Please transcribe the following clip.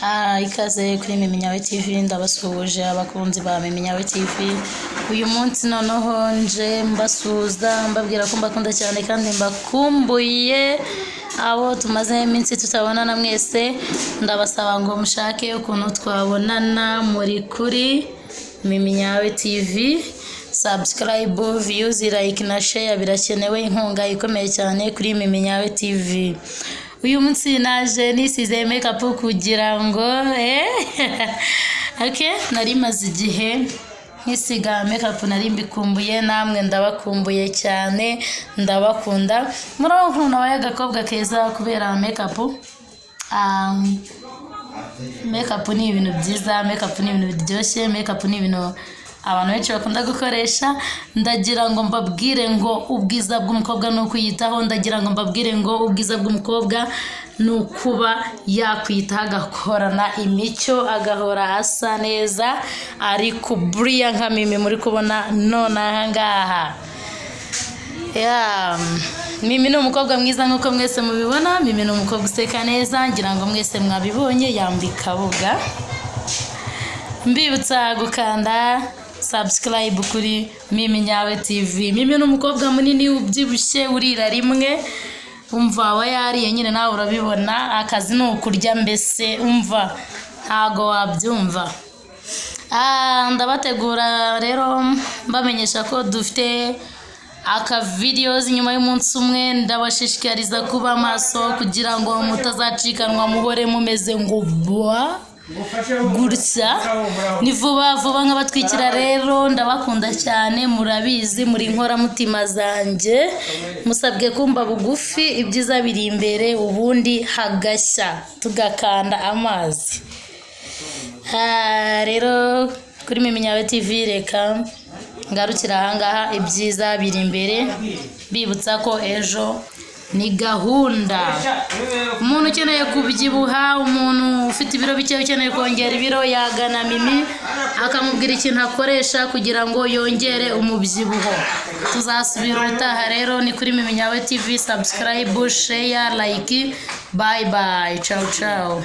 Ikaze kuri Mimi Nyawe TV. Ndabasuhuje abakunzi ba Mimi Nyawe TV. Uyu munsi noneho nje mbasuhuza, mbabwira ko mbakunda cyane kandi mbakumbuye. Abo tumaze iminsi tutabonana mwese, ndabasaba ngo mushake ukuntu twabonana. Muri kuri Mimi Nyawe TV, subscribe, views, like na share birakenewe, inkunga ikomeye cyane kuri Mimi Nyawe TV. Uyu munsi naje nisize makeup kugira ngo okay, nari maze igihe nkisiga makeup, nari mbikumbuye. Namwe ndabakumbuye cyane, ndabakunda. Murabona ukuntu nabaye agakobwa keza kubera makeup. Makeup ni ibintu byiza, makeup ni ibintu biryoshye, makeup ni ibintu abantu benshi bakunda gukoresha. Ndagira ngo mbabwire ngo ubwiza bw'umukobwa ni ukwiyitaho. Ndagira ngo mbabwire ngo ubwiza bw'umukobwa ni ukuba yakwiyitaho, agakorana imicyo, agahora asa neza, ariko buriya nka Mimi muri kubona none aha ngaha. Yeah. Mimi ni umukobwa mwiza nk'uko mwese mubibona. Mimi ni umukobwa useka neza, ngira ngo mwese mwabibonye, yambika buga. Mbibutsa gukanda subscribe kuri Mimi Nyawe TV. Mimi ni umukobwa munini ubyibushye, urira rimwe, umva aba yariye nyine, nawe urabibona. Akazi ni ukurya mbese, umva ntago wabyumva. Ndabategura rero, mbamenyesha ko dufite aka videos nyuma y'umunsi umwe. Ndabashishikariza kuba maso kugira ngo mutazacikanwa, muhore mumeze ngo bwa gutya. Ni vuba vuba nkabatwikira. Rero ndabakunda cyane, murabizi, muri inkoramutima zanjye. Musabwe kumba bugufi, ibyiza biri imbere, ubundi hagashya tugakanda amazi. Rero kuri Mimi Nyawe TV, reka ngarukira ahangaha, ibyiza biri imbere. Bibutsa ko ejo ni gahunda. Umuntu ukeneye kubyibuha, umuntu ufite ibiro bike ukeneye kongera ibiro, yagana Mimi akamubwira ikintu akoresha kugira ngo yongere umubyibuho. Tuzasubira ubutaha. Rero ni kuri Mimi Nyawe TV. Subscribe, share, like. Bye bye, ciao ciao.